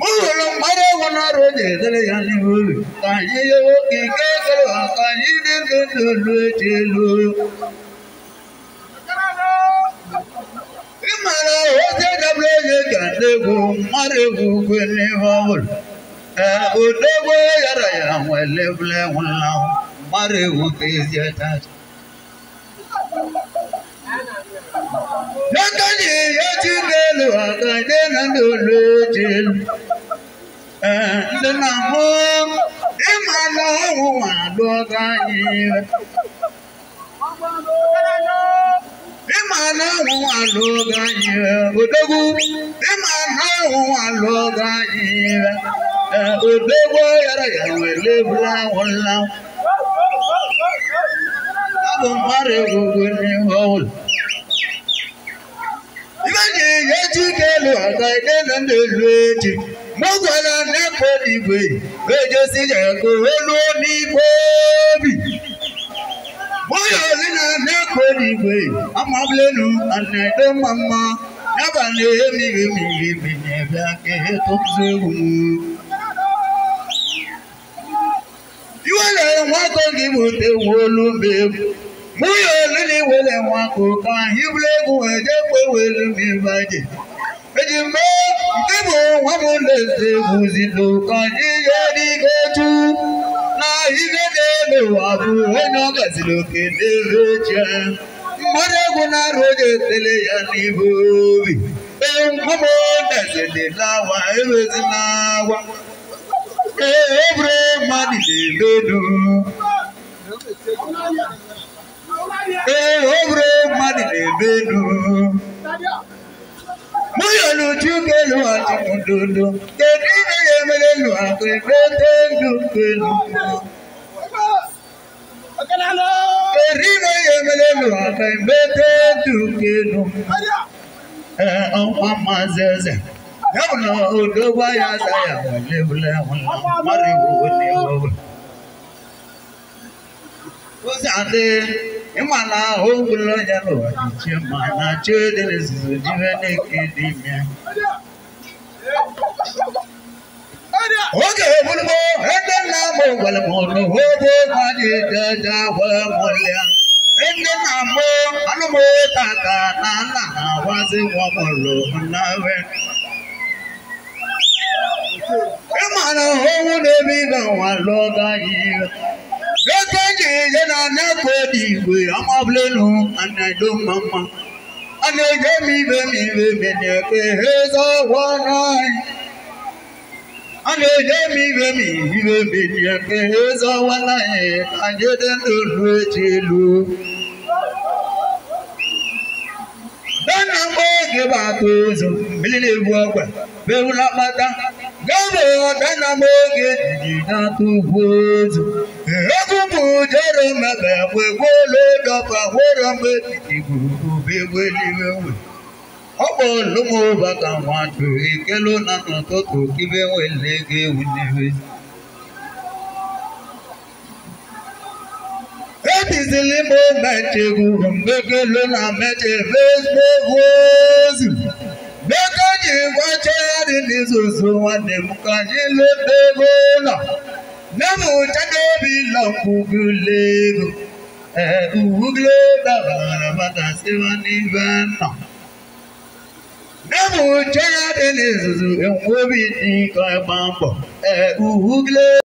Mụrụ mmadụ egwu na-arụ oji edere ya n'ihu obi ka anyị yewe ike kere ka anyị dị ndụ ndụ echi elu. Ịmara ozi dabere onye ka ndị egwu mmadụ egwu kwe n'ihe ọbụla. Odogwu yara ya nwere ebule nwụla mmadụ egwu ka ezi achacha. N'aka ji ya chi n'elu aka dị na ndị olu echi elu. Ndị na mụ ịma na ọnwụ nwa alụọga anyị iwe. Ịma na ọnwụ nwa alụọga anyị iwe. Odogwu ịma na ọnwụ nwa alụọga anyị iwe. Odogwu yara ya nwere ebule anwụla. Abụ mmadụ egwu n'ihu ọbụla. Ibe ji ya chi kelu aka ide na ndị elu echi. Mụ gwara n'ekpo n'igwe ejosi ya ka olu n'igwe obi. Mụ ya ozi na n'ekpo n'igwe amabulenu ana-edo mma mma n'abalị emiri emiri emiri ebe aka etụtụ egwu m. Iwere nwakọ gị bụ tewu olu mba egwu. Mụ ya olu na iwere nwakọ ka anyị bụrụ egwu eje kwe welu m ibe je. Eji mgbe nke bụ nwa m na-ese egwuzilo ka anyị ya dịgo tu na ihe na-eme ụwa bụ onye ọ gaziri oke n'ebe echi. Mmadụ egwu na-arụ oge etele ya n'ibe obi. Ee, nwa m na-esele n'awa ewezi n'agwa. Ee, ọ bụrụ mmadụ na-emenu. Ee, ọ bụrụ mmadụ na-emenu. Mụ ya n'uju kelu achịmụdodo. Kedu ihe ya emere elu akụ emete ndụ kelu. Kedu ihe ya emere elu akụ emete ndụ kelu. Ee, ọnwa maazị eze. Ya bụ na odogwu ya aza ya nwere ebule nwụla mmadụ egwu n'ihu ọbụla. Ụzọ adị ịma na ahụ gwụla onye n'ụwa dị chi ma na chi dị n'izuzu jibe n'eke dị ime. Oge ebulugo ndị nna m gwara m ọnụ ogo ma dị jaja gwa mụlịa. Ndị nna m anụ m tata na nna na-agwazi nwa m lụ nnawe. Ịma na ọnwụ na-eme ibe nwa lụọ ga anyị. Eke ji je na n'ekpo n'igwe amabulenu ana-edo mma mma. A na-eje m ibe m ibe m na-eke eze ọgwọ n'anyị. A na-eje m ibe m ibe m na-eke eze ọgwọ n'anyị ka anyị dị ndụ ruo echi elu. Dana mgbe oge bụ atụ ụzọ mmiri na-ebu ọgwa bewula kpata. Gabo dana mgbe oge jiji na-atụ ugwu ozu. Egwu bụ jere mebe mgbe gwolo dọpa gworo mgbe etiti gburu ebe eluigwe nwe. Ọ bụ olumụba ka nwatụ ekelu na n'ụtụtụ kibe nwele ego ewu n'ebe. Etizili m mechegwu mgbekelu na meche Facebook ozu. Beko ji gwacha ya dị n'izuzu nwanne m ka anyị leta ego ụlọ. Nne m chadobi lọkwugulego. Ee, uwugule dabara bata siwa n'ibe nọ. Nne m cha ya dị n'izuzu enwe obi dị ka ịgba mbọ. Ee, uwugule.